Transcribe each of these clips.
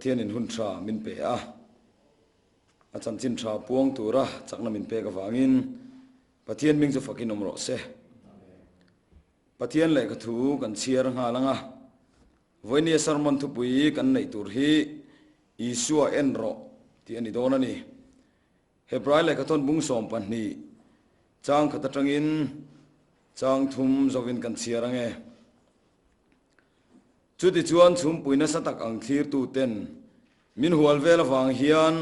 Pathianin hun tha min pe a, a chanchin tha puang tura chakna min pek avangin Pathian hming chu fakin awm rawh se. Pathian lehkha thu kan chhiar nghal ang a, vawinia sermon thupui kan neih tur hi Isua en rawh tih a ni dawn a ni. Hebrai lehkhathawn bung 12 chang khat atangin chang thum zovin kan chhiar ang e. Chutichuan chhumpui nasa tak ang thlirtuten min hual vel avang hian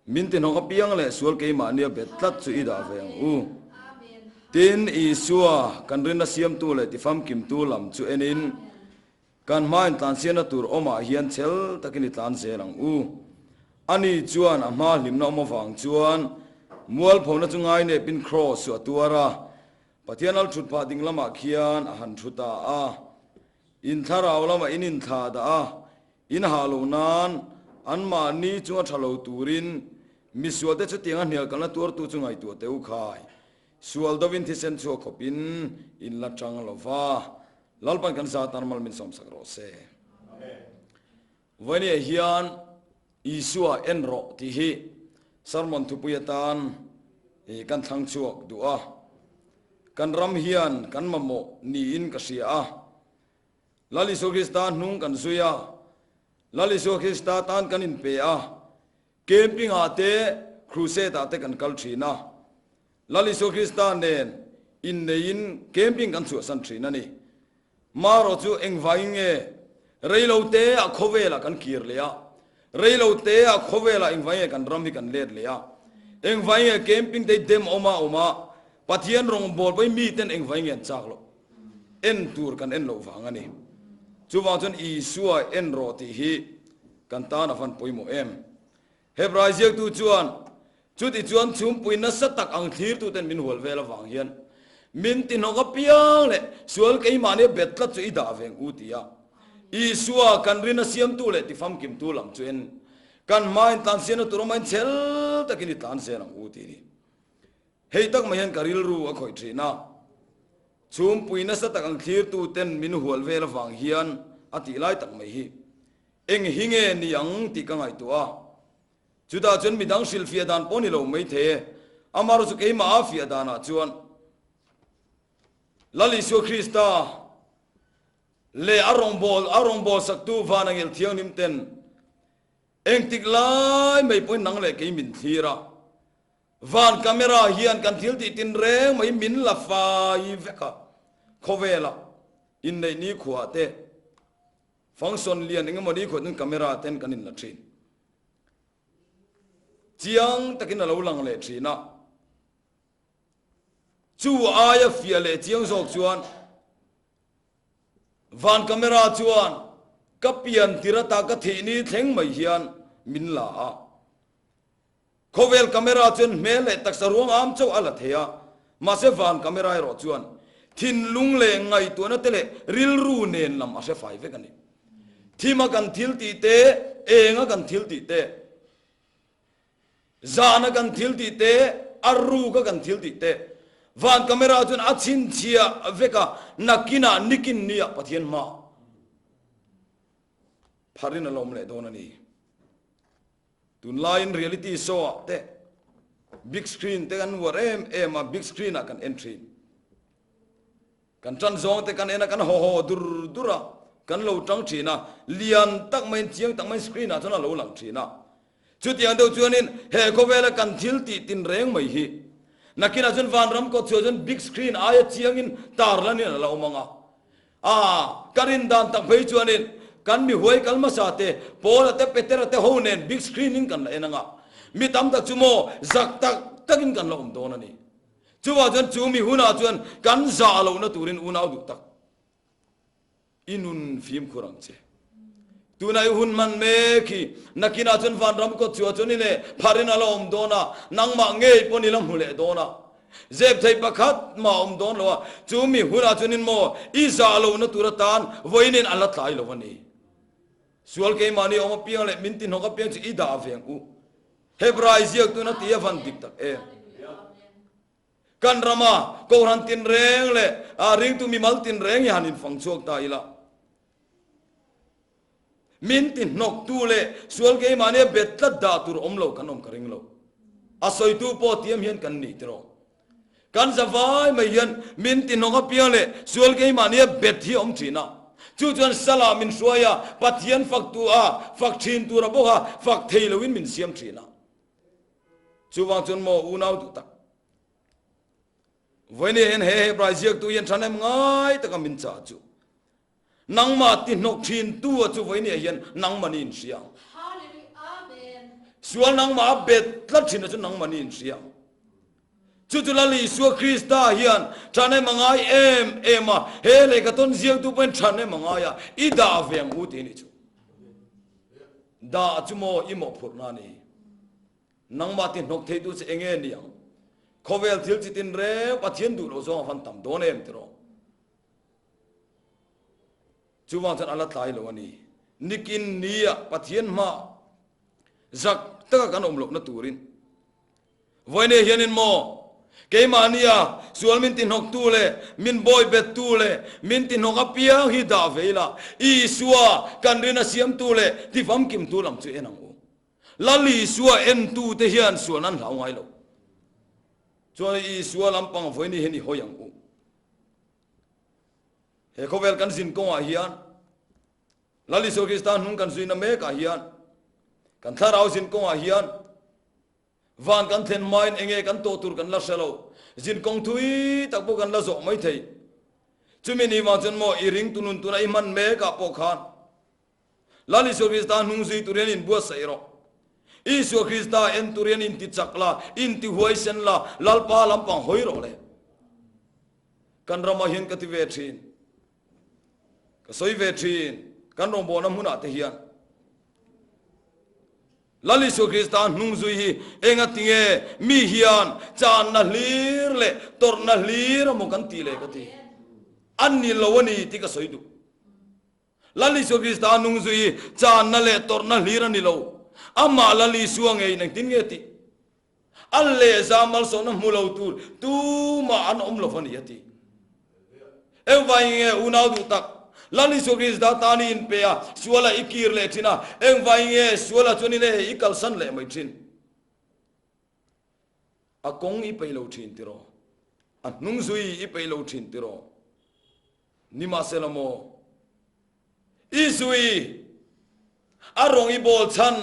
min tihnawk apiang leh sual keimahnia bet tlat chu i dah ve ang u. Tin, Isua kan rinna siamtu leh tifamkimtu lam chu enin Kan hmain tlansiana tur awmah hian chhel takin i tlan zel ang u. Ani chuan a hma hlimna awm avang chuan mualphona chu ngainepin kraws chu a tuar a, Pathian al thut phah ding lamah khian a han thu ta a. In thlarau lamah in inthlah dah a, in hah loh nan anmahni chunga tha lo turin misualte chutianga hnial kalna tuartu chu ngaihtuah teh u khai. Sual dovin thisen chhuak khawpin in la tang lo va. Lalpan kan za tan mal min sawmsak rawh se. Vawinia hian Isua en rawh tih hi sermon thupui atan kan thlang chhuak duh a. Kan ram hian kan mamawh niin ka hria a. Lal Isua Krista hnung kan zui a. Lal Isua Krista tan kan inpe a. Camping ah te crusade ah te kan kal thin a. Lal Isua Krista nen inneiin camping kan chhuahsan thin a ni. Marawh chu engvangin nge reilo te ah khawvelah kan kir leh a, reilo te ah khawvelah engvangin nge kan ram hi kan let leh a, engvangin nge camping te hi dem awm a awm a, Pathian rawngbâwl pawhin miten engvangin nge an châk loh? En tur kan en loh vang a ni. Chuvang chuan Isua en rawh tih hi kan tan a van pawimawh em? Hebrai ziaktu chuan, Chutichuan chhumpui nasa tak ang thlirtuten min hual vel avang hian min tihnawk apiang leh sual keimahnia bet tlat chu i dah veng u ti a. Isua kan rin a siamtu leh tifamkimtu lam chu en kan hmain tlansiana tur awmain chhel takin i tlan zel ang u ti ni. Hei tak mai hian ka rilru a khawih thin a. Chhumpui nasa tak ang thlirtuten min hual vel avang hian a tih lai tak mai hi. Eng hi nge ni ang tih ka ngaihtuah a. Chutah chuan midang hrilhfiah dan pawh ni lo mai thei e. Amaherawhchu keimah a fiah danah chuan Lal Isua Krista leh a rawngbâwl a rawngbâwl saktu Vana Ngel Thianghlim ten engtik lai mai pawhin nang leh kei min thlir a. Van camera hian kan thil tih tinreng mai min la fai vek a. Khawvela inneih nikhua te Function lian engemaw ni khuat in camera ten kan inla thin. Chiang takin a lo lang leh thin a. Chu aia fiah leh chiang zawk chuan van camera chuan ka pian tir ata ka thih ni thleng mai hian min la a. Khawvel camera chuan hmel leh taksa ruang am chauh a la thei a, mahse van camera erawh chuan thinlung leh ngaihtuahna te leh rilru nen lam a hre fai vek a ni. Thima kan thil tih te, enga kan thil tih te, zana kan thil tih te, a ruka kan thil tih te, van camera chuan a chhinchhiah vek a, nakinah nikin niah Pathian hma pharin a la awm leh dawn a ni. Tunlaiin reality show ah te big screen te kan uar em em a, big screen ah kan en thin. Kan tan zawng te kan en a, kan haw haw dur dur a, kan lo tang thin a, lian tak maiin chiang tak maiin screen ah chuan a lo lang thin a. Chutiang deuh chuanin he khawvela kan thil tih tin reng mai hi nakinah chuan vanram kawtchhuah chuan big screen aia chiangin tarlanin a la awm ang a. A, ka rin dan tak phei chuanin kan mi huai kal hmasa te, Paula te, Petera te ho nen big screen in kan la en anga, mi tam tak chu maw zak tak takin kan la awm dawn a ni. Chuvah chuan chu mi hunah chuan kan zah lohna turin unau duh tak i nun fimkhur ang che. Tuna i hun hman mek hi nakinah chuan vanram kawt chhuah chuan i leh pharin a la awm dawn a, nangmah ngei pawn i la hmu leh dawn a. Zep thei pakhat mah a awm dawn lo a, chu mi hunah chuanin maw i zah lohna tur atan vawiin a la tlai lo a ni. Sual keimahni awm apiang leh min tihnawk apiang chu i dah veng u. Hebrai ziak tuna ti a van dik tak em? Kan rama Kohhran tinreng leh ringtu mimal tinreng hi han infang chhuak ta ila. Min ti hnawktu leh sual keimahnia bet tlat dah tur awm lo kan awm ka ring lo. A sawitu pawh tiam hian kan nih tiraw. Kan za vai mai hian min ti hnawk apiang leh sual keimahnia bet hi a awm thin a. Chu chuan salah min hruai a, Pathian faktu a, fak thin tura bawk a, fak thei loin min siam thin a. Chuvang chuan maw unau duh tak. Vawinia hian he Hebrai ziaktu hian thahnem ngai taka min chah chu. Nangmah ti hnawk thin tu a chu vawinia hian nangmahni in hria ang. Sual nangmah a bet tlat thin a chu nangmahni in hria ang. Chu chu Lal Isua Krista hian thahnem a ngai em em a, he lehkha tawn ziaktu pawhin thahnem a ngai a, i dah ve ang u tih a nih chu. Dah chu maw i mawhphurhna a ni. Nangmah ti hnawk theitu che enge ni ang? Khawvel thil chi tin reng Pathian duh loh zawng a van tam dawn em tiraw? Chuvang chuan a la tlai lo a ni. Nikin nia Pathian hma zak taka kan awm lohna turin Vawinia hianin maw keimahnia sual min tihnawktu leh min bawi bettu leh min tihnawk apiang hi dah ve ila, Isua kan rin a siamtu leh tivamkimtu lam chu en ang u. Lal Isua entute hian sual an hlau ngai lo. Chuan Isua lampang vawinia hian i hawi ang u. He khawvel kan zin kawngah hian Lal Isua Krista hnung kan zuina mekah hian kan thlarau zin kawngah hian van kan thlen hmain enge kan tawh tur kan la hre lo. Zin kawng thui tak pawh kan la zawh mai thei. Chumi ni vang chuan maw i ringtu nun tuna i hman mekah pawh khan Lal Isua Krista hnung zui tur hian inbuatsaih rawh. Isua Krista en tur hian inti chak la, inti huaisen la, Lalpa lampang hawi rawh le. Kan ramah hian ka ti ve thin. Ka sawi ve thin. Kan rawngbawlna hmunah te hian. Lal Isua Krista hnung zui hi enga tinge mi hian channa hlir leh tawrhna hlir amaw kan tih le ka ti. An ni lo a ni tih ka sawi duh. Lal Isua Krista nung zui hi channa leh tawrhna hlir a ni lo. Amah Lal Isua ngeiin engtin nge tih? A lehza malsawmna hmu lo tur tumah an awm lo va ni a ti. Engvangin nge unau duh tak Lal Isua Krista tan i inpe a, sualah i kir leh thin a, engvangin nge sualah chuan i leh i kalsan leh mai thin? A kawng i peih lo thin tiraw? A hnung zui i peih lo thin tiraw? Nimahsela maw, Isui a rawng i bawl chhan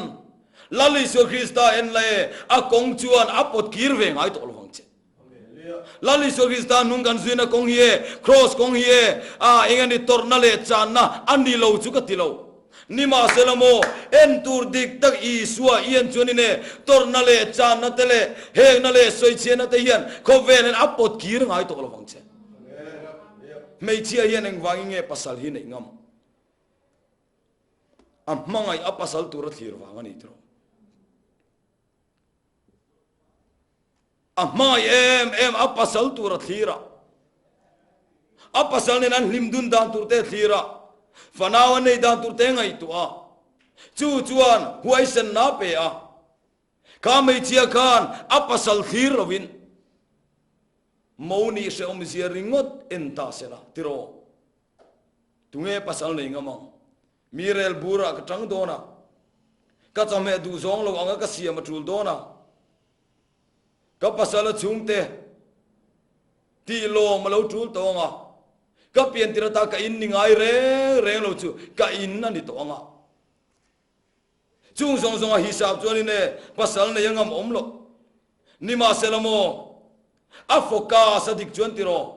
Lal Isua Krista en la e, a kawng chuan a pawt kir ve ngai tawh lovang che. Lal Isua Krista hnung kan zuina kawng hi e, Kraws kawng hi e, a eng a ni tawrhna leh channa a ni lo chu ka ti lo. Nimahsela maw, en tur dik tak Isua i en chuanin e, tawrhna leh channa te leh hekna leh sawichhiahna te hian khawvel hian a pawt kir ngai tawh lovang che. Hmeichhia hian engvangin nge pasal hi neih ngam? A hmangaih a pasal tur a thlir vang a ni tiraw? A hmangaih em em a pasal tur a thlir a, a pasal nen an hlim dun dan tur te a thlir a, fanau an nei dan tur te ngaihtuah a, chu chuan huaisenna a pe a. Kha hmeichhia khan a pasal thlir lovin Mo nih hrehawm zia ringawt en ta se la, tiraw? Tunge pasal nei ngam ang? Mi rel burah ka tang dawn a, ka chawhmeh duh zawng lo anga ka siam a tul dawn a, ka pasal a chhungte tih lawm a lo tul tawh ang a, ka piantir ata ka in ni ngai reng reng lo chu ka in a ni tawh ang a. Chung zawng zawnga hisap chuanin e pasal nei a ngam awm loh. Nimahsela maw, a focus a dik chuan tiraw?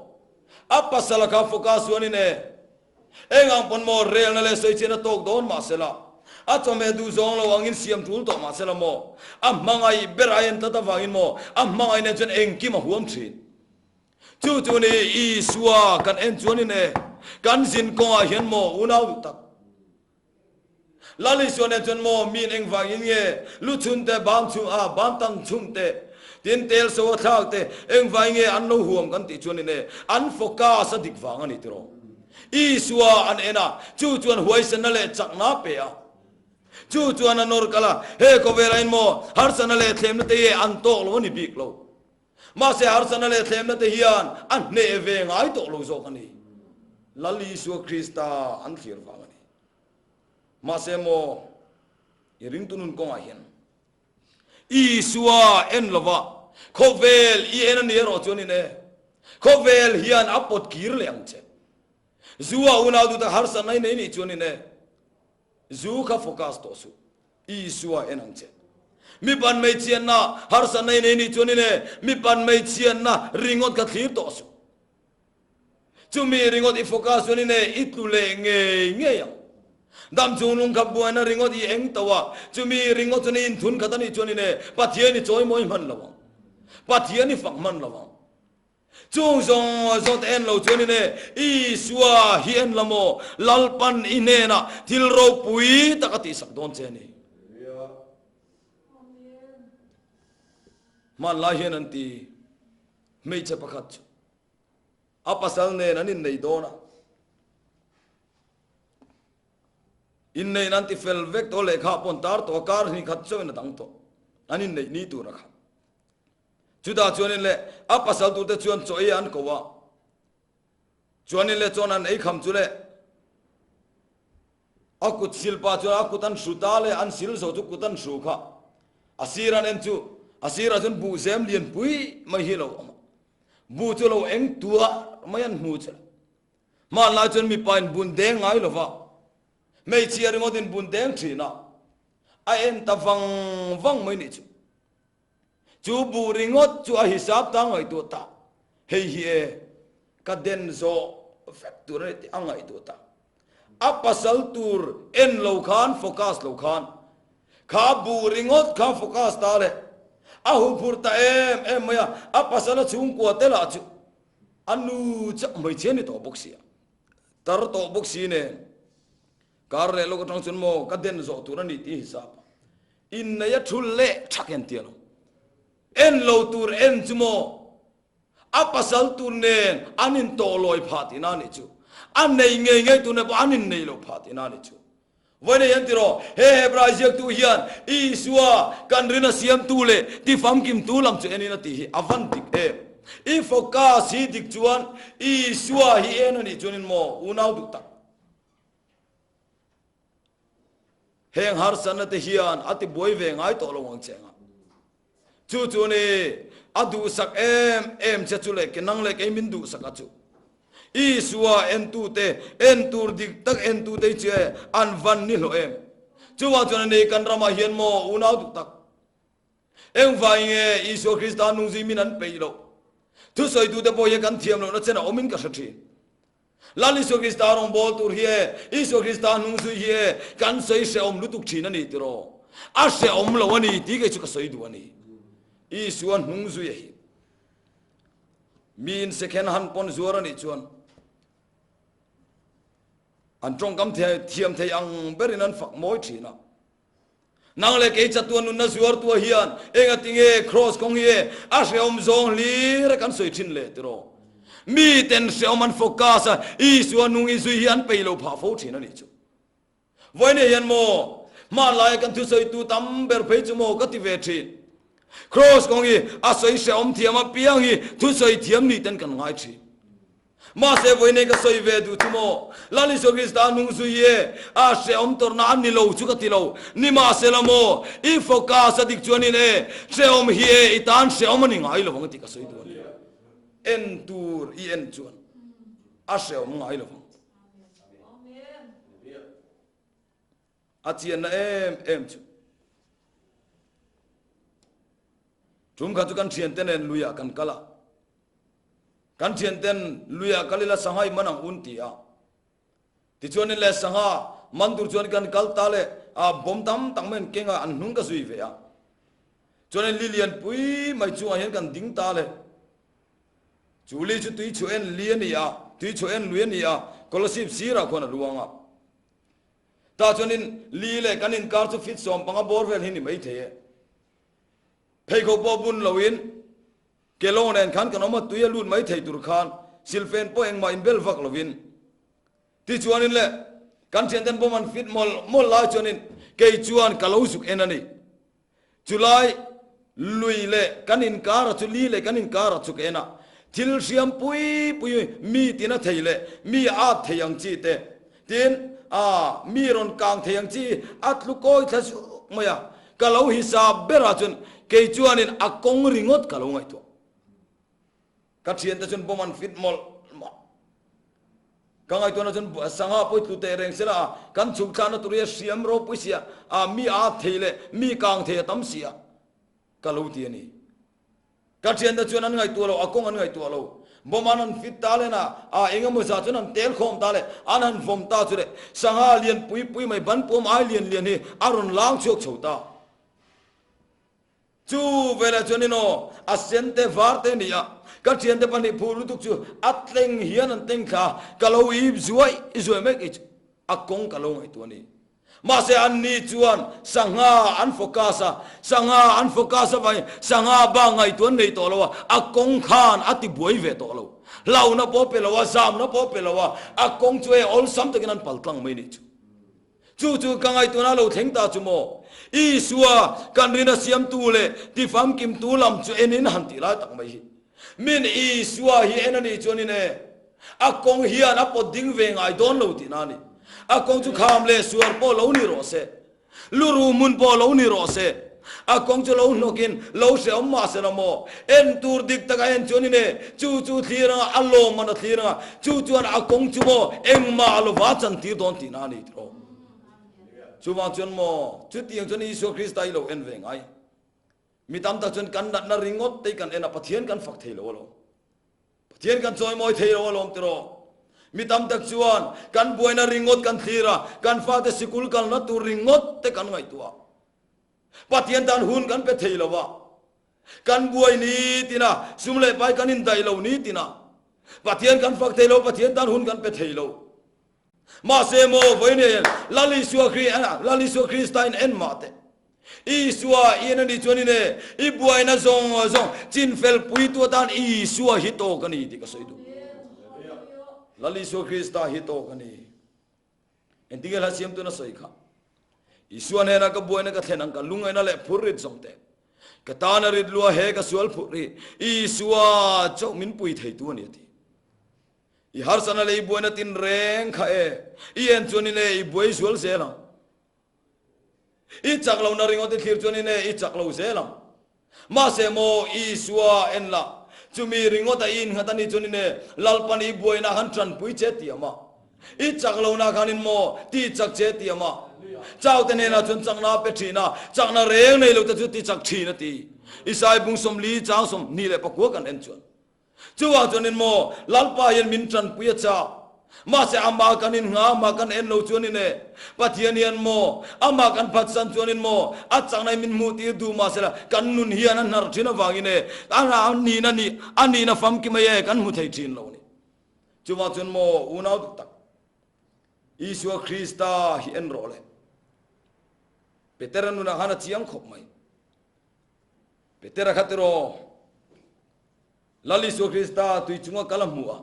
A pasal a kha focus chuanin e eng ang pawn maw relna leh sawichhiatna tawk dawn mahsela, a chawhmeh duh zawng lo angin siam tul tawh mahsela maw, a hmangaih ber a en tlat avangin maw, a hmangaih nen chuan engkim a huam thin. Chu chu ni Isua kan en chuanin e kan zin kawngah hian maw unau duh tak. Lal Isua nen chuan maw min engvangin nge lu chhun te, ban chhung a, ban tan chhung te, tin tel so a thlak te engvangin nge an lo huam kan tih chuan in e an focus a dik vang a ni tiraw. Isua an en a, chu chuan huaisenna leh chakna a pe a. Chu chuan a nawr kal a, he khawvelah in maw harsatna leh thlemna te hi an tawk lo a ni bik lo. Mahse harsatna leh thlemna te hian a hneh ve ngai tawh lo zawk a ni. Lal Isua Krista an thlir vang a ni. Mahse maw, i ringtu nun kawngah hian Isua en lova khawvel i en a ni erawh chuanin e, khawvel hian a pawt kir leh ang che. Zu a unau duh tak harsatna i nei nih chuanin e, zu kha focus tawh suh. Isua en ang che. Mi pan hmeichhiatna harsatna i nei nih chuanin e, mi pan hmeichhiatna ringawt kha thlir tawh suh. Chumi ringawt i focus chuanin e, i tlu leh ngei ngei ang. Dam chung lungkhat buaina ringawt i eng to a, chumi ringawt chuan i inthun khat a nih chuanin e, Pathian i chawimawi hman lo ang. Pathian i fak hman lo ang. Chung zawng zawng te en lo chuanin e, Isua hi en la maw, Lalpan i hnenah thil ropui tak a tihsak dawn che a ni. Hmanlai hian an ti hmeichhe pakhat chu a pasal nen an innei dawn a. Inneihna an ti fel vek tawh lehkha pawh an tar tawh a, kar hnih khat chauhin a dang tawh an inneih ni tur a kha. Chutah chuanin leh a pasal turte chuan chaw ei an ko a, chuanin leh chuan an ei kham chu leh a kut sil pah chuan a kut an hru ta leh an sil zo chu kut an hru kha a sir an en chu a sirah chuan buhzem lian pui mai hi a lo awm a, buh chu lo eng tuar mai an hmu chu hmanlai chuan mipa in bun deng ngai lova hmeichhia ringawt in bun deng thin a, a en ta vang vang mai nih chu. Chu buh ringawt chu a hisap ta ngaihtuah ta, hei hi e, ka den zawh vek tur a ni tih a ngaihtuah ta. A pasal tur en lo khan, focus lo khan, kha buh ringawt kha focus ta le, a huphurh ta em em mai a, a pasal a chhungkua te lah chu a nu chauh hmeichhia ni tawh bawk si a, tar tawh bawk si nen, kar leh lawk atang chuan maw ka den zawh tur a ni tih hisap a. Innei a thul leh thak hian tia lo. En lo tur en chu maw? A pasal tur nen an intawhlawi phah tihna a nih chu. A nei ngei ngei tur nen pawh an innei lo phah tihna a nih chu. Vawiin hian tiraw, he Hebrai ziaktu hian Isua kan rin a siamtu leh tifamkimtu lam chu enin a tih hi a van dik em? I focus hi dik chuan Isua hi en a nih chuanin maw unau duh tak? Heng harsatna te hian a ti buai ve ngai tawh lo ang che anga. Chu chu ni a duhsak em em che chu leh ke nang leh kei min duhsak a chu. Isua entute en tur dik tak entute hi chu e an van ni hlawh em. Chuvang chuan a ni kan ramah hian maw unau duh tak. Engvai nge Isua Krista nungzui min an peih loh. Thusawitute pawh hian kan thiam lohna chen a awmin ka hre thin. Lal Isua Krista rawngbâwl tur hi e, Isua Krista hnung zui hi e, kan sawi hrehawm lutuk ṭhin a ni tiraw? A hrehawm lo a ni tih kei chu ka sawi duh a ni. Isua hnung zui a hi. Miin second hand pawn zuar a nih chuan an ṭawngkam thiam thei ang berin an fak mawi ṭhin a. Nang leh kei chatuan nunna zuartua hian engati nge Kraws kawng hi e a hrehawm zawng hlir a kan sawi thin le tiraw? Miten hrehawm an focus a, Isua nung i zui hi an peih lo phah fo thin a nih chu. Vawiin hian maw hmanlaia kan thusawitu tam ber phei chu maw ka ti ve thin. Kraws kawng hi a sawi hrehawm thiam apiang hi thusawi thiam ni ten kan ngai thin. Mahse vawiin ka sawi ve duh chu maw? Lal Isua Krista nung zui hi e, a hrehawm tawrhna a ni lo chu ka ti lo. Nimahsela maw, i focus a dik chuanin e, hrehawm hi e, i tan hrehawm a ni ngai lo vang tih ka sawi duh a ni. En tur i en chuan a hrehawm ngai lo vang. A chianna em em chu. Tum kha chu kan thiante nen luiah kan kal a. Kan thianten luiah kal ila sangha i man ang un ti a. Tichuanin le sangha man tur chuan kan kal ta le a bawm tam tak mai an keng a, an hnung ka zui ve a. Chuanin li lian pui mai chungah hian kan ding ta le. Chu li chu tui chhuah en li a ni a, tui chhuah en lui a ni a, Kolasib sirah khuan a luang a. Tah chuanin li leh kan inkar chu fit 15 bawr vel hi ni maithei e. Pheikhawk pawh bun loin Kelawng nen khan kan awm a, tui a lut mai thei tur khan silfen pawh engmah inbel vak lovin. Tichuanin le, kan thianten bawm an fit mawlh mawlh lai chuanin kei chuan ka lo zuk en a ni. Chulai lui leh kan inkara chu li leh kan inkara chu ka en a, thil hriam pui pui mi tina thei leh mi at thei ang chi te. Tin, A mi rawn kang thei ang chi a tlu kawi thla zuk mai a. Ka lo hisa berah chuan kei chuanin a kawng ringawt ka lo ngaihtuah. Ka thiante chuan bomb an fit mawlh mawlh. Ka ngaihtuahna chuan sangha pawh i tlu teh reng sela a, kan chhuk thlahna tur hi a hriam ropui sia, a mi a thei leh mi kang thei a tam sia ka lo ti a ni. Ka thiante chuan an ngaihtuah lo, a kawng an ngaihtuah lo. Bomb an han fit ta len a, a eng emaw zah chuan an tel khawm ta leh an han vawm ta chu le sangha lian pui pui mai ban puam ai lian lian hi a rawn lang chhuak chho ta. Chu velah chuanin aw, a sen te var te nia, ka thiante pahnih phur lutuk chu a tleng hian an tleng thla a, ka lo ip zuai zuai mai kei chu a kawng ka lo ngaihtuah a ni. Mahse anni chuan sangha an focus a, sangha an focus avangin sangha bak ngaihtuah an nei tawh lo a, a kawng khan a ti buai ve tawh lo. Hlauhna pawh pe lo a, zamna pawh pe lo a, a kawng chu hei awlsam takin an paltlang mai nih chu. Chu chu ka ngaihtuahna lo thleng ta chu maw? Isua kan rina siamtu leh tifamkimtu lam chu enin han tih lai tak mai hi. Min Isua hi en a nih chuanin e, a kawng hian a pawt ding ve ngai dawn lo tihna a ni. A kawng chu kham leh suar pawh lo ni rawh se, luruh hmun pawh lo ni rawh se, a kawng chu lo hnawkin lo hrehawm mah se la maw? En tur dik taka en chuanin e, chu chu thlir anga a lawmman a thlir anga, Chu chuan a kawng chu maw engmah a lova chantir dawn tihna a ni tiraw? Chuvang chuan maw chutiang chuan Isua Krista hi lo en ve ngai. Mi tam tak chuan kan natna ringawt te hi kan en a, Pathian kan fak thei lo alawm. Pathian kan chawimawi thei lo alawm tiraw? Mi tam tak chuan kan buaina ringawt kan thlir a, kan fate sikul kalna tur ringawt te kan ngaihtuah. Pathian tan hun kan pe thei lo a, kan buai ni tina sum leh pai kan indaih lo ni tina Pathian kan fak thei lo, Pathian tan hun kan pe thei lo. Mahse maw vawiin hian Lal Isua Kri, Lal Isua Krista in en mah teh. Isua i en a nih chuan in e, i buaina zawng zawng chinfel puitu atan Isua hi tawk a ni tih ka sawi duh. Lal Isua Krista hi tawk a ni. Engtinge hla siamtu na sawi kha? Isua hnena ka buaina ka thlen ang ka lungaina leh phur rit zawng te. Ka tana rit lua he ka sual phur hi Isua chauh min pui theitu a ni a ti. I harsana leh i buaina tin reng kha e, i en chuan in e i buai zual zel ang. I chak lohna ringawt i thlir chuan in e i chak lo zel ang. Mahse maw Isua en la, chumi ringawt a i innghat a nih chuan in e Lalpan i buaina khan tanpui che ti am a. I chak lohna khan in maw ti chak che ti am a. Chau te hnenah chuan chakna a pe thin a, chakna reng nei lo te chu ti chak thin a ti. Isai bung 40 chang 24 kan en chuan. Chuvang chuanin maw Lalpa hian min tanpui a chak. Mahse amah kan inngah, amah kan en lo chuanin e, Pathian hian maw amah kan phatsan chuanin maw a chakna hi min hmuh tir duh mahsela kan nun hian a hnar thin avangin e, a nihna nih a nihna famki mai e kan hmu thei thin lo a ni. Chuvang chuan maw unau duh tak Isua Krista hi en rawh le. Petera nunah khan a chiang khawp mai. Petera kha tiraw Lal Isua Krista tui chunga kal a hmu a.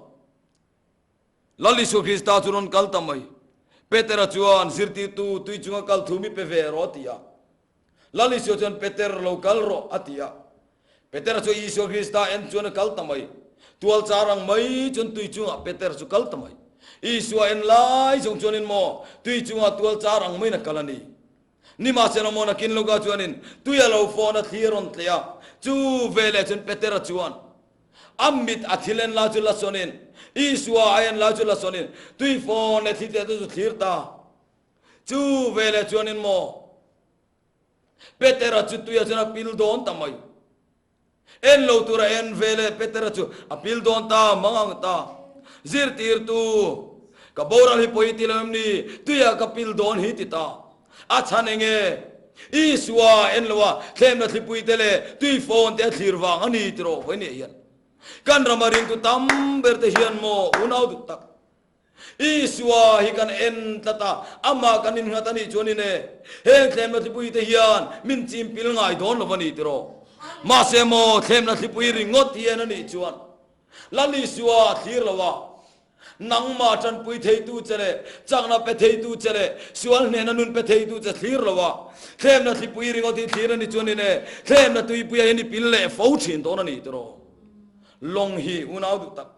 Lal Isua Krista chu rawn kal ta mai. Petera chuan zirtirtu tui chunga kal thu mi pe ve rawh a ti a. Lal Isua chuan Peter lo kal rawh a ti a. Petera chu Isua Krista en chuan a kal ta mai. Tual char ang mai chuan tui chungah Peter chu kal ta mai. Isua en lai zawng chuanin maw tui chungah tual char ang maiin a kal a ni. Nimahsela maw nakin lawkah chuanin tui a lo fawn a thli a rawn tleh a, chu veleh chuan Petera chuan a mit a thil en lai chu la sawnin, Isua a en lai chu la sawnin tui fawn leh thli tleh te chu thlir ta. Chu veleh chuanin maw Petera chu tuiah chuan a pil dawn ta mai. En lo tura en ve leh Petera chu a pil dawn ta, mang ang ta. Zirtirtu, ka boral hi pawi ti lo em ni? Tuiah ka pil dawn hi ti ta. A chhan eng nge? Isua en lo a, thlemna thlipui te leh tui fawn te a thlir vang a ni tiraw vawi nia hian. Kan rama ringtu tam ber te hian maw unau duh tak. Isua hi kan en tlat a, amah kan innghat a nih chuanin e, heng thlemna thlipui te hian min chimpil ngai dawn lo a ni tiraw? Mahse maw thlemna thlipui ringawt hian a nih chuan Lal Isua a thlir lo a, nangmah tanpui theitu che leh chakna pe theitu che leh sual hnehna nun pe theitu che thlir lo a, thlemna thlipui ringawt hi thlir a nih chuanin e, thlemna tuipuia hian i pil leh fo thin dawn a ni tiraw? Lawng hi unau duh tak.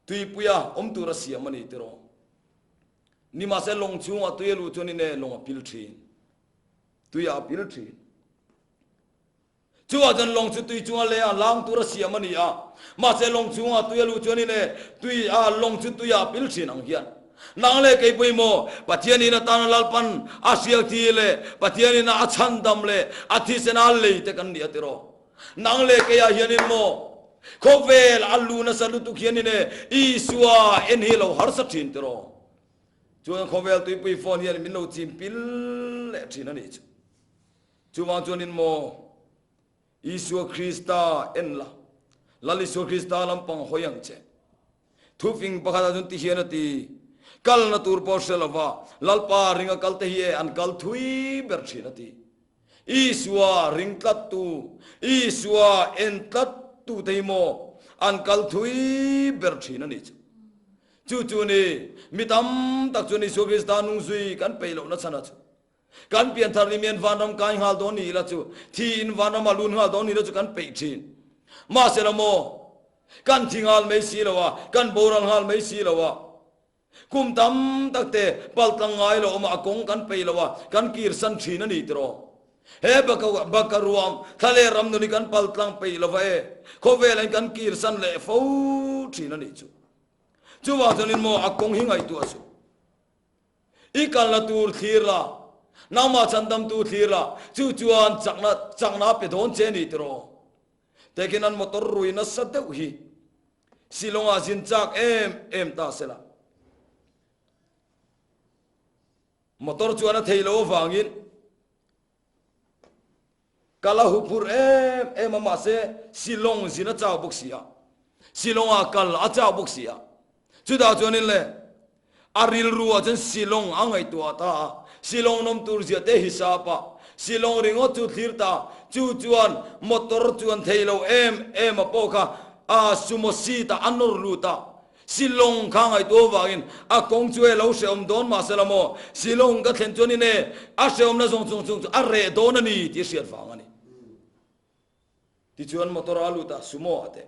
Tuipuia awm tura siam a ni tiraw? Nimahse lawng chhungah tui a luh chuan in e lawng a pil thin. Tui ah a pil thin. Chuvah chuan lawng chu tui chunga leh a lang tur a siam a ni a. Mahse lawng chhungah tui a luh chuan in e tui ah lawng chu tui ah a pil thin ang hian. Nang leh kei pawh maw Pathian in atana Lalpan a hriak thi leh Pathian in a chhandam leh a thisen a lei te kan ni a tiraw. Nang leh keiah hianin maw khawvel a lu nasa lutuk hianin e Isua en hi lo harsa thin tiraw? Chuan khawvel tuipui phone hian min lo chim pil leh thin a nih chu. Chuvang chuanin maw Isua Krista en la, Lal Isua Krista lampang hawi ang che. Thufing pakhatah chuan ti hian a ti, Kalna tur pawh hre lova Lalpa ringa kalte hi e an kal thui ber thin a ti. Isua ring tlattu, Isua en tlattu te hi maw an kal thui ber thin a nih chu. Chu chu ni, mi tam tak chuan Isua Krista nung zui kan peih lohna chhan a chu. Kan pianthar ni mian vanram kai nghal dawn ni ila chu, thi in vanram a lun nghal dawn ni ila chu kan peih thin. Mahsela maw, kan thi nghal mai si lo a, kan boral nghal mai si lo a. Kum tam tak te paltlang ngai lo awm a, a kawng kan peih lo a, kan kirsan thin a ni tiraw? He baka ruam thla leh ram nun hi kan paltlang peih lo va e, khawvel in kan kirsan leh fo thin a nih chu. Chuvang chuanin maw a kawng hi ngaihtuah suh. I kalna tur thlir la, nangmah chhandamtu thlir la, chu chuan chakna chakna a pe dawn che a ni tiraw? Tekin an motor rui nasa deuh hi Shillong-ah zin chak em em ta se la. Motor chuan a thei lo avangin kal a huphurh em em a, mahse Shillong zin a chau bawk si a. Shillong-ah kal a chau bawk si a. Chutah chuanin le a rilru ah chuan Shillong a ngaihtuah ta a, Shillong nawm tur zia te hisap a, Shillong ringawt chu thlir ta a, chu chuan motor chuan thei lo em em a pawh kha a sumo seat ah a nawr lut a, Shillong kha ngaihtuah avangin a kawng chu e lo hrehawm dawn mahse la maw, Shillong ka thlen chuan in e a hrehawmna zawng chung chung chu a reh dawn a ni tih a hriat vang a ni. Tichuan motor a lut a, sumo ah te.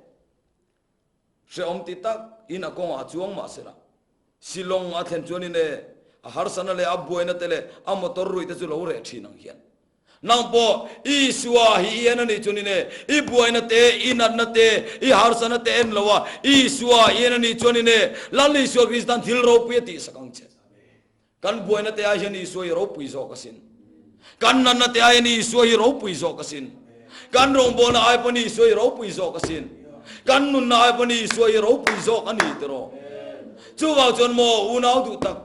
Hrehawm ti tak in a kawngah a chuang mah sela, Shillong a thlen chuan in e a harsana leh a buaina te leh a motor rui te chu lo reh thin ang hian. Nang pawh Isua hi i en a nih chuan in e i buaina te, i natna te, i harsana te en lo a, Isua i en a nih chuan in e Lal Isua Kristan thil ropui a tihsak ang che. Kan buaina te ai hian Isua hi ropui zawk asin. Kan natna te ai hian Isua hi ropui zawk asin. Kan rawngbawlna ai pawn Isua hi ropui zawk asin. Kan nunna ai pawn Isua hi ropui zawk a ni tiraw. Chuvang chuan maw unau duh tak,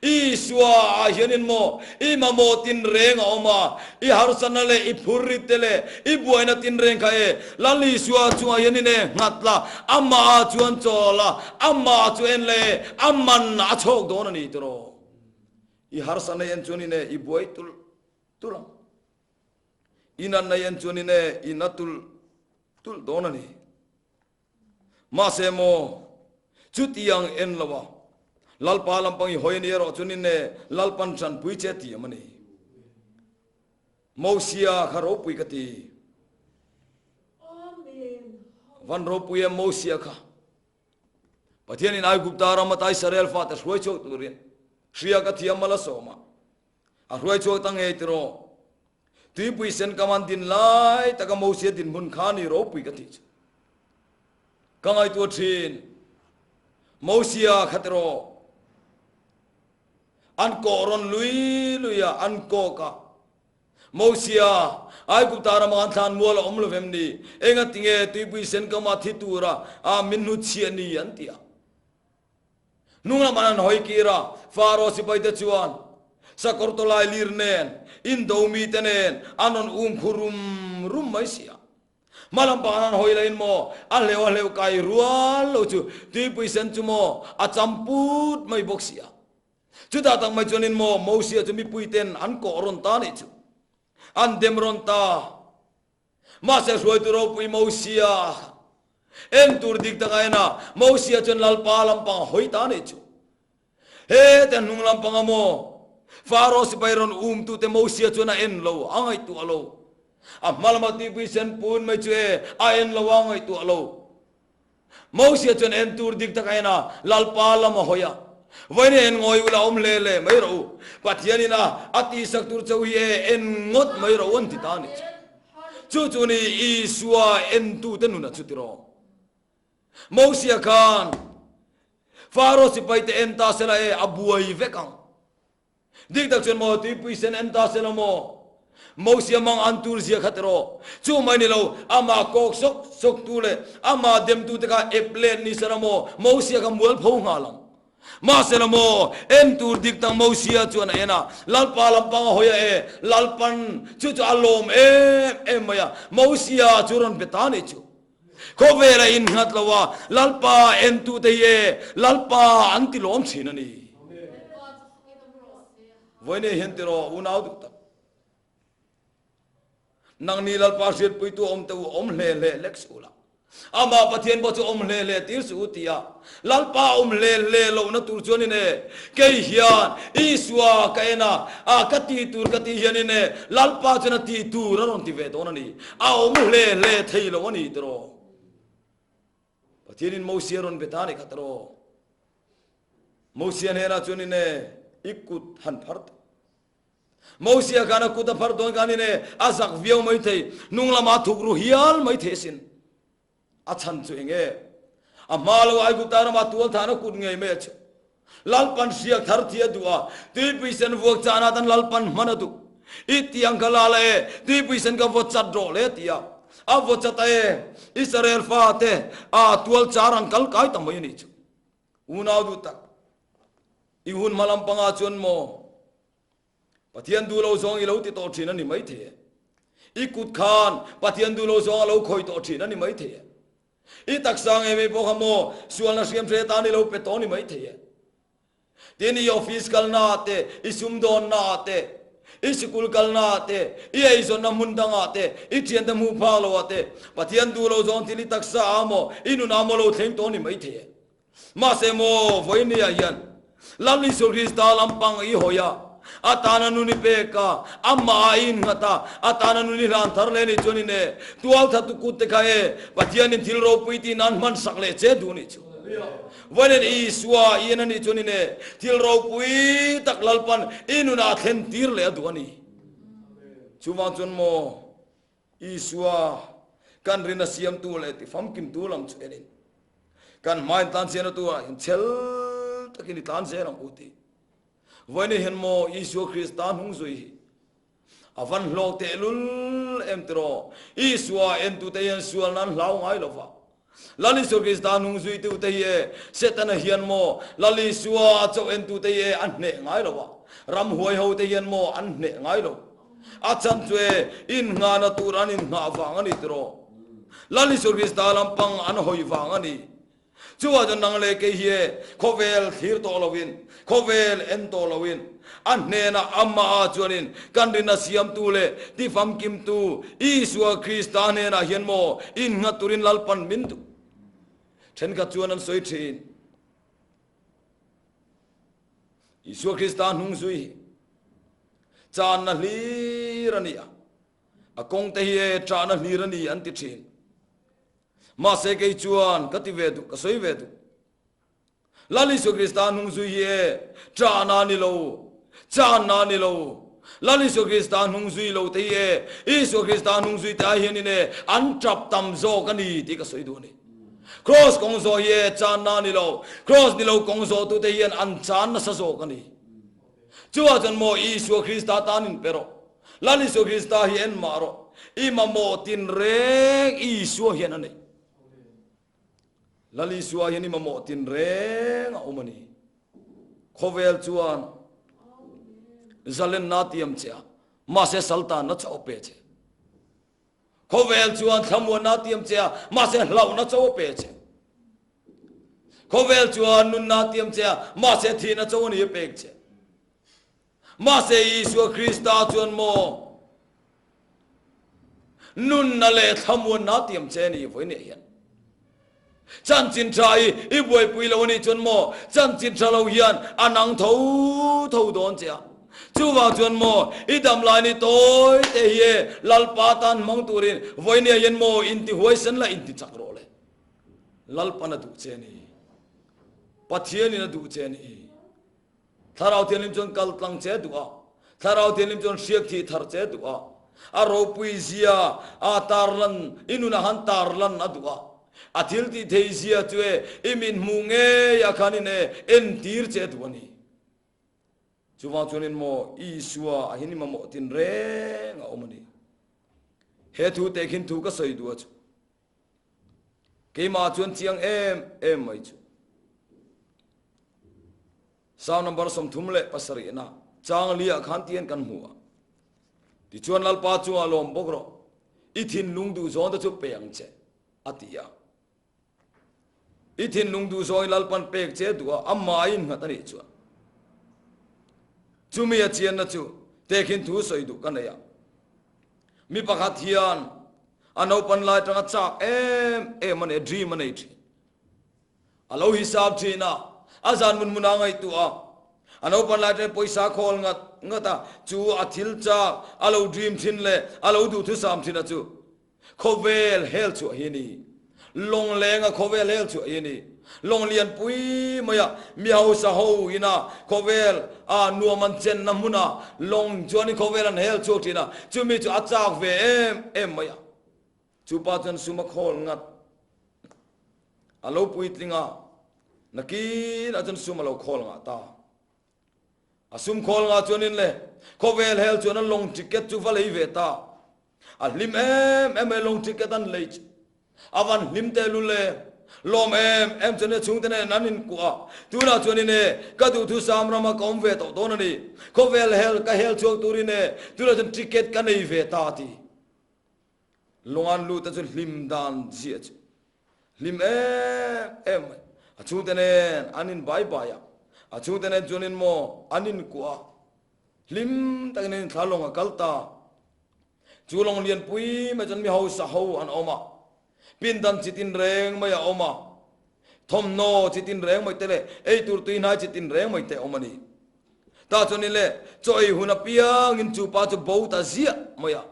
Isua ah hianin maw i mamawh tinreng a awm a, i harsatna leh i phurrit te leh i buaina tinreng kha e Lal Isua chungah hianin e nghat la, amah ah chuan chawl a, Amah chu en le, a man a chhawk dawn a ni tiraw? I harsa nei en chuan in e i buai tulh tulh ang. I nat nei en chuan in e i na tulh tulh dawn a ni. Mahse maw, chutiang en lo a, Lalpa lampang i hawi a ni erawh chuan in e Lalpan tanpui che tiam a ni. Mosia kha ropui ka ti. Van ropui em Mosia kha. Pathianin Aigupta ram ata Israel fate hruai chhuak turin hria ka thiam mal a sawm a, a hruai chhuak ta ngei tiraw? Tuipui sen kam an din lai taka Mosia dinhmun kha ni ropui ka tih chu ka ngaihtuah thin. Mosia kha tiraw an kawh rawn lui lui a, an kawk a, Mosia, Aigupta rama an thlan mual a awm lo vem ni? Enga tinge tuipui sen kama thi tura a min hnutchhiah ni? an ti a. Hnung lamah an hawi kir a, Faro sipaite chuan sakawr tawlai lir nen, indo mite nen an rawn um khu rum rum mai si a. Hma lampang an hawi lahin maw a hleuh a hleuh kai rual lo chu tuipui sen chu maw a cham put mai bawk si a. Chutah tak mai chuanin maw Mosia chu mipuiten an kawh rawn ta nih chu an dem rawn ta. Mahse hruaitu ropui Mosia en tur dik tak a en a, Mosia chuan Lalpa lampang a hawi ta nih chu. He te hnung lampanga maw Faro sipai rawn umtute Mosia chuan a en lo, a ngaihtuah lo. A hma lama tuipui sen pun mai chu e a en lo a ngaihtuah lo. Mosia chuan en tur dik tak a en a, Lalpa lam a hawi a. Vawiin en ngawi ula awm hle hle mai rawh u. Pathianin a a tihsak tur chauh hi e en ngawt mai rawh u an ti ta a nih chu. Chu chu ni Isua entute nuna chu tiraw. Mosia khan Faro sipaite en ta sela e a buai vek ang. Dik tak chuan maw tuipui sen en ta sela maw Mosia mang an tur zia kha tiraw. Chu mai ni lo amah kawk sawk sawk tu leh amah dem tu te kha ep let ni sela maw Mosia kha mual pho nghal ang. Mahsela maw, en tur dik tak Mosia chuan a en a, Lalpa lampang a hawi a e, Lalpan chu chu a lawm em em mai a, Mosia chu rawn be ta nih chu. Khawvel a innghat lo a, Lalpa entute hi e, Lalpa an ti lawm thin a ni. Vawiin hian tiraw unau duh tak. Nangni Lalpa hriatpuitu awm te u awm hle hle lek suh ula. Amah Pathian pawh chu awm hle hle tir suh u ti a, Lalpa awm hle hle lohna tur chuanin e, kei hian Isua ka en a, a ka tih tur ka tih hianin e, Lalpa chuan a tih tur a rawn ti ve dawn a ni. A awm hle hle thei lo a ni tiraw? Pathianin Mosia rawn be ta a ni kha tiraw? Mosia hnenah chuanin e, i kut han phar teh. Mosia khan a kut a phar dawn khan in e a zak viau mai thei, hnung lamah a thuk ru hial mai thei asin. A chhan chu eng e? A hma lo Aigupta ramah tual than a kut ngei mai a chu. Lalpan hriak thar thi a duh a, tuipui sen vuak chahna tan Lalpan hman a duh. I tiang kha la la e, tuipui sen ka vaw chat rawh le ti a. A vaw chat a e, Israel fate a tual char an kal kai ta mai a nih chu. Unau duh tak, i hun hma lampangah chuan maw Pathian duh lo zawng i lo ti tawh thin a ni maithei e. I kut khan Pathian duh lo zawng a lo khawi tawh thin a ni maithei e. I taksa ngei mai pawh kha maw sualna hriam hre tan i lo pe tawh a ni maithei e. Tin, i office kalnaah te, i sumdawnnaah te, i sikul kalnaah te, i eizawnna hmun dangah te, i thiante hmuh phak loah te, Pathian duh lo zawng thil i taksa ah maw, i nunah maw lo thleng tawh a ni maithei e. Mahse maw, vawinia hian Lal Isua Krista lampang i hawi a, a tana nun i pek a, amah a innghat a, a tana nun i hlan thar leh a nih chuan in e, tualthatu kut te kha e, Pathianin thil ropui tih nan hman sak leh che duh a nih chu. Vawiin Isua i en a nih chuan in e, thil ropui tak Lalpan i nunah a thlen tir leh a duh a ni. Chuvang chuan maw, Isua kan rin a siamtu leh ti famkimtu lam chu enin kan hmain tlan chian atu ah hian chel takin i tlan zel ang u ti. Vawiin hian maw Isua Krista hnung zui hi a van hlawk tehlul em tiraw? Isua entute hian sual nan hlau ngai lova. Lal Isua Krista hnung zuitute hi e, Setana hian maw Lal Isua a chauh entute hi e a hneh ngai lo a, ramhuai hote hian maw an hneh ngai lo. A chhan chu e, innghahna tur an innghah vang a ni tiraw? Lal Isua Krista lampang an hawi vang a ni. Chuvah chuan nang leh kei hi e, khawvel thlir tawh loin, khawvel en tawh loin, a hnenah amah chuanin kan rinna siamtu leh tifamkimtu Isua Krista hnenah hian maw innghat turin Lalpan min duh? Thenkhat chuan an sawi thin. Isua Krista hnung zui hi channa hlir a ni a, a kawngte hi e chahna hlir a ni an ti thin. Mahse kei chuan ka ti ve duh, ka sawi ve duh. Lal Isua Krista hnung zui hi e, ṭahna a ni lo, channa a ni lo. Lal Isua Krista hnung zui lo te hi e, Isua Krista hnung zui te ai hianin e, an ṭap tam zawk a ni tih ka sawi duh a ni. Kraws kawng zawh hi e, channa a ni lo, kraws ni lo kawng zawhtute hian an chan nasa zawk a ni. Chuvah chuan maw Isua Krista tan in pe rawh. Lal Isua Krista hi en mah rawh. I mamawh tinreng Isua hian a nei. Lal Isua hian i mamawh tinreng a awm a ni. Khawvel chuan zalenna tiam che a, mahse saltanna chauh a pe che. Khawvel chuan thlamuanna tiam che a, mahse hlauhna chauh a pe che. Khawvel chuan nunna tiam che a, mahse thihna chauh a ni a pek che. Mahse Isua Krista chuan maw nunna leh thlamuanna tiam che a ni vawiin ah hian. Chanchin tha i i buaipui lo a nih chuan maw chanchin tha lo hian a nang tho tho dawn che a. Chuvang chuan maw i dam lai ni tawi te hi e Lalpa tan hmang turin vawinia hian maw inti huaisen la inti chak rawh le. Lalpan a duh che a ni. Pathianin a duh che a ni. Thlarau Thianghlim chuan kal tlang che duh a, Thlarau Thianghlim chuan hriak thih thar che duh a, a ropui zia a tarlan, i nunah han tarlan a duh a, a thil tih thei zia chu e i mit hmuh ngei ah khanin e entir che duh a ni. Chuvang chuanin maw Isua a hin i mamawh tin reng a awm a ni. He thu teh khin thu ka sawi duh a chu. Keimah chuan chiang em em mai chu. Psalm number 37 na chang li ah khan tian kan hmu a. Tichuan Lalpa chungah lawm bawk rawh, i thinlung duh zawng te chu pe ang che, a ti a. I thinlung duh zawngin Lalpan pek che duh a, amah innghat a nih chuan. Chumi a chianna chu tehkhin thu sawi duh ka nei a. Mi pakhat hian a naupan lai tanga chak em em a nei, dream a nei thin. A lo hisap thin a, a zan mun mun a ngaihtuah a. A naupan lai tangin pawisa khawl ngat ngat a, chu a thil chak, a lo dream thin leh a lo duhthusam thin a chu. Khawvel hel chhuah hi a ni. Lawnglenga khawvel hel chhuah hi a ni. Lawng lian pui maia mi hausa ho ina khawvel a nuam an chenna hmuna lawng chuanin khawvel an hel chhuak thin a, chumi chu a chak ve em em mai a. Chupa chuan sum a khawl ngat a lo puitling a, nakinah chuan sum a lo khawl ngah ta. A sum khawl ngah chuanin le khawvel hel chuan a lawng ticket chu va lei ve ta. A hlim em em mai lawng ticket an lei chu. A van hlim tehlul e. Lawm em em chuan e chhungte nen an inkuah a. Tunah chuanin e ka duhthusam rama ka awm ve tawh dawn a ni. Khawvel hel ka hel chhuak turin e tunah chuan ticket ka nei ve ta a ti. Lungan lut te chu hlim dan ziah chu hlim em em mai. A chhungte nen an in bai bai a, a chhungte nen chuan in maw an in kuah a, hlim takin an in thla lawng a kal ta. Chu lawng lian pui mai chuan mi hausa ho an awm a, pindan chi tin reng mai a awm a, thawmhnaw chi tin reng mai te leh eitur tuihnai chi tin reng mai te a awm a ni. Tah chuan in le chaw ei hun apiangin chu pa chu bo ta ziah mai a.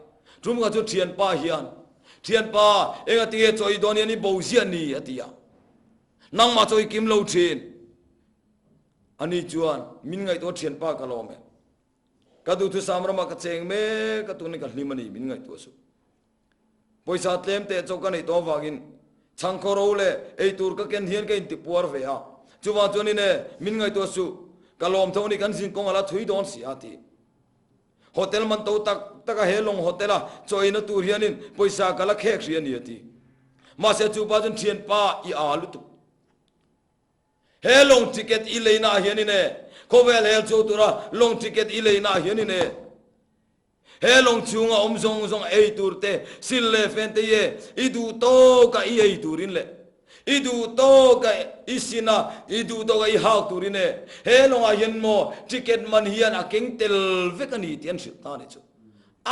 Tumkhat chu thianpa hian, Thianpa, enga tinge chaw ei dawn hian i bo ziah ni? a ti a. Nangmah chaw i kim lo thin. Ani chuan, Min ngaihtuah thianpa ka lawm e. Ka duhthusam ramah ka cheng mek a, tunin ka hlim a ni, min ngaihtuah suh. Pawisa tlem teh chaw ka neih tawh avangin chhangkhaw ro leh eitur ka ken hian ka intipuar ve a, chuvang chuanin e, min ngaihtuah suh, ka lawm tho a ni, kan zin kawng a la thui dawn si a ti. Hotel man to tak tak a he lawng hotel a chaw eina tur hianin pawisa ka la khek hri a ni a ti. Mahse chupa chuan thianpa i aa lutuk. He lawng ticket i leina ah hianin e, khawvel hel chu tura lawng ticket i leina ah hianin e, He lawng chhunga awm zawng zawng ei tur te, sil leh fen te ye i duh tawka i ei turin leh i duh tawka i sin a, i duh tawka i hak turin e he lawngah hian maw ticket man hian a keng tel vek a ni tih an hrilh ta a nih chu.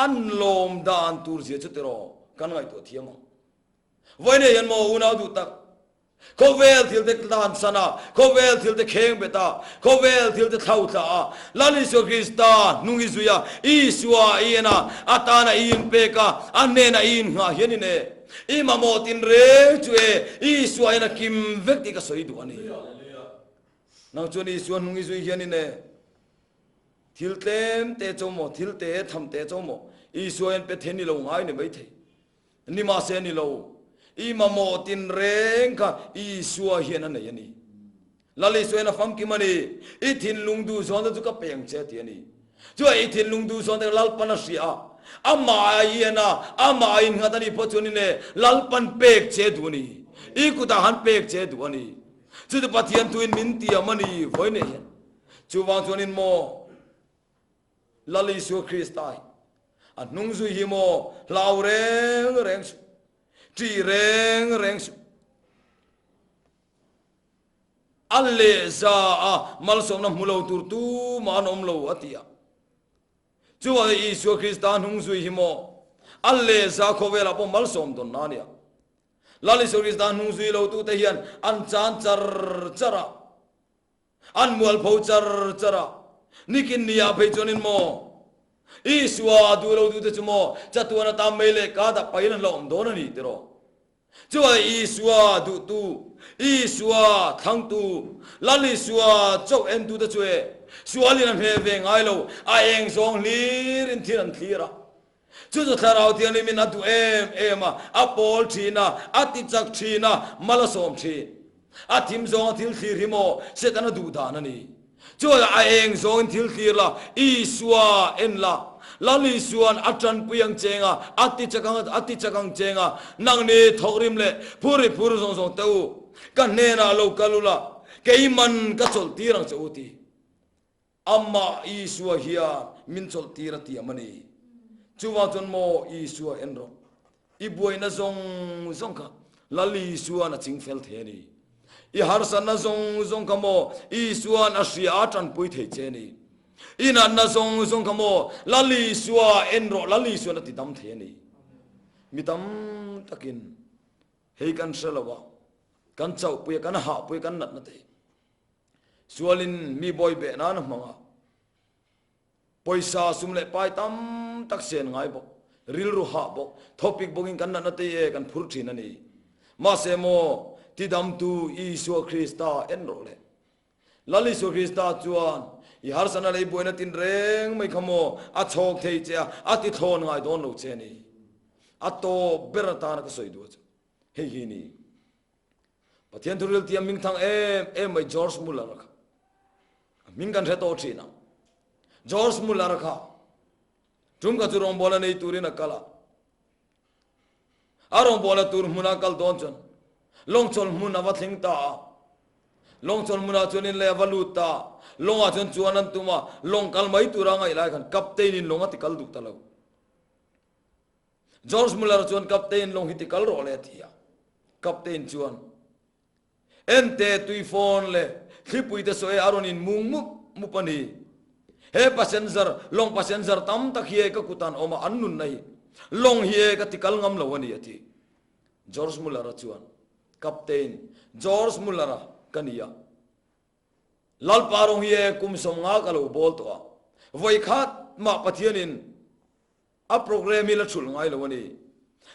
An lawm dan tur zia chu tiraw kan ngaihtuah thiam ang. Vawiin hian maw unau duh tak Khawvel thil te tlan san a, khawvel thil te kheng bet a, khawvel thil te thlau thla a, Lal Isua Krista hnung i zui a, Isua i en a, a tana i inpek a, a hnena i innghah hian in e, i mamawh tinreng chu e, Isua hian a kim vek tih ka sawi duh a ni. Nang chuan Isua hnung i zui hian in e, thil tlem te cho maw, thil te tham te cho maw, Isua hian pe then i lo ngai ni maithei. Nimahse ni lo, i mamawh tinreng kha Isua hian a nei a ni. Lal Isua hian a famkim a ni. I thinlung duhzawn te chu ka peng che ti a ni. Chuan i thinlung duhzawn te kha Lalpan a hria a, amah a ian a, amah a innghat a nih pawh chuanin e, Lalpan pek che duh a ni. I kutah han pek che duh a ni. Chuti Pathian thuin min tiam a ni vawiin hian. Chuvang chuanin maw, Lal Isua Krista hi a hnung zui hi maw hlau reng reng suh, ṭih reng reng suh. A lehza a malsawmna hmu lo tur tumah an awm lo a ti a. Chuvangin Isua Krista hnung zui hi maw a lehza khawvelah pawh malsawm dawn na a nia. Lal Isua Krista hnung zui lo tute hian an chan char char a. An mualpho char char a, nikin ni ah phei chuanin maw Isua a duh lo duhte chu maw chatuan atan mei leh ka dah pahin an la awm dawn a ni tiraw? Chuan Isua duhtu, Isua thlangtu, Lal Isua chauh entute chu e, sualin a hmeh ve ngai lo, a eng zawng hlirin thil an thlir a. Chu chu Thlarau Thianghlimin a duh em em a, a pawl thin a, a ti chak thin a, mal a sawm thin. A thim zawnga thil thlir hi maw Setana duh dan a ni. Chuan a eng zawngin thil thlir la, Isua en la, Lal Isua'n a tanpui ang cheng a, a ti chak ang, a ti chak ang cheng a, nangni thawkrim leh phur i phur zawng zawng teh u, ka hnenah lo kal u la, keiman ka chawlh tir ang che u ti. Amah Isua hian min chawlh tir a tiam a ni. Chuvang chuan maw Isua en rawh. I buaina zawng zawng kha Lal Isua'n a ching fel thei a ni. I harsatna zawng zawng kha maw Isua'n a hria a tanpui thei che a ni. I natna zawng zawng kha maw Lal Isua en rawh Lal Isua'n a ti dam thei a ni. Mi tam takin hei kan hre lo a, kan chauhpui a, kan hahpui a, kan natna te hi Sualin mi bawi beh nan a hmang a, pawisa sum leh pai tam tak sen ngai bawk, rilru hah bawk, thawpik bawkin kan natna te e kan phur thin a ni. Mahse maw, tidamtu Isua Krista en rawh le. Lal Isua Krista chuan i harsatna leh i buaina tinreng mai kha maw a chhawk thei che a, a ti thlawn ngai dawn lo che a ni. A tawp ber atana ka sawi duh a chu hei hi ni. Pathian thuril tia hming thang em em mai George Muller kha a hming kan hre tawh thin ang. George Muller kha tum kha chu rawngbawla nei turin a kal a. A rawngbawla tur hmuna kal dawn chuan lawngchawl hmun a va thleng ta a. Lawngchawl hmunah chuan in lei a va lut ta a. Lawngah chuan chuan an tum a, lawng kal mai tura ngaih lai khan captain in lawng a ti kal duh ta lo. George Muller chuan Captain lawng hi ti kal rawh le a ti a. Captain chuan, Ente tuifawn le thlipui te saw e a rawn in mung mup mup a ni. He passenger, lawng passenger tam tak hi e ka kut an awm a, an nunna hi lawng hi e ka ti kal ngam lo a ni a ti. George Muller-a chuan, Captain, George Muller-a ka ni a. Lalpa rawng hi e kum 50 ka lo bawl tawh a, vawikhat mah Pathianin A program hi la thulh ngai lo a ni.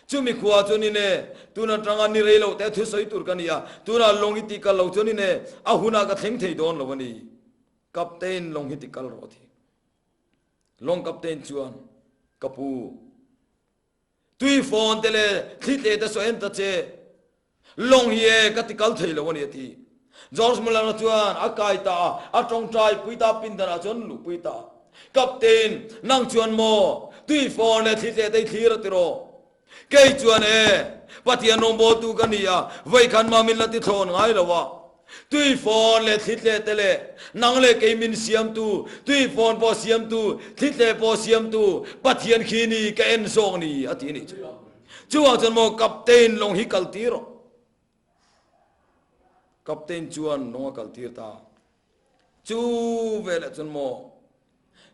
Chumi khua chuan in e, tun atanga ni rei loh te thusawi tur ka ni a, tunah lawng hi ti kal lo chuan in e, a hunah ka thleng thei dawn lo a ni. Captain lawng hi ti kal rawh a ti. Lawng captain chuan, Ka pu, tui fawn te leh thli tle te saw en ta che, Lawng hi e ka ti kal thei lo a ni a ti. George Muller-a chuan a kai ta a, a tawngtai pui ta pindanah chuan luh pui ta a. Captain, nang chuan maw tui fawn leh thli tleh te i thlir a ti rawh. Kei chuan e, Pathian rawngbawltu ka ni a, vawikhan mah min la ti thlawn ngai lo a. Tui fawn leh thli tleh te leh nang leh kei min siamtu, tui fawn pawh siamtu, thli tleh pawh siamtu Pathian khi ni ka en zawk ni a ti a nih chu. Chuvang chuan maw Captain lawng hi kal tir rawh. Captain chuan lawng a kal tir ta. Chu veleh chuan maw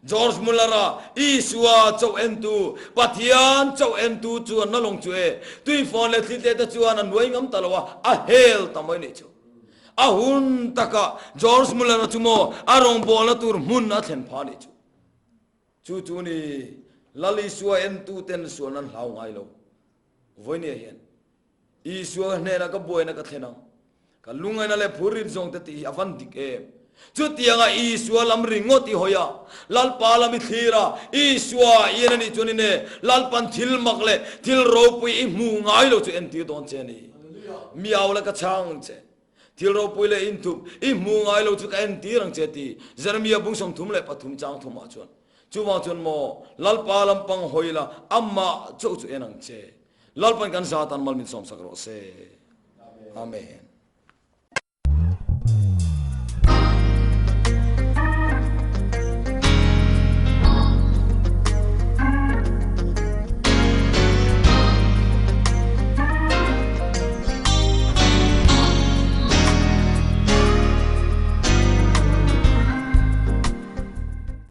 George Muller-a Isua chauh entu, Pathian chauh entu chuan na lawng chu e, tuifawn leh thli tle te chuan a nuai ngam ta lo a, a hel ta mai nih chu. A hun takah George Muller-a chu maw a rawngbawlna tur hmun a thlen phah nih chu. Chu chu ni, Lal Isua entuten sual nan hlau ngai lo. Vawinia hian Isua hnenah ka buaina ka thlen ang. Ka lungaina leh phurrit zawng te tih hi a van dik em? Chutianga Isua lam ringawt i hawi a, Lalpa lam i thlir a, Isua i en a nih chuan in e, Lalpan thil mak leh thil ropui i hmuh ngai lo chu entir dawn che a ni. Miau la ka chhang ang che. Thil ropui leh inthup i hmu ngai lo chu ka entir ang che ti Jeremia bung 33 chang thumah chuan. Chuvang chuan maw Lalpa lampang hawi la amah chauh chu en ang che. Lalpan kan zatan mal min sawmsak rawh se. Amen.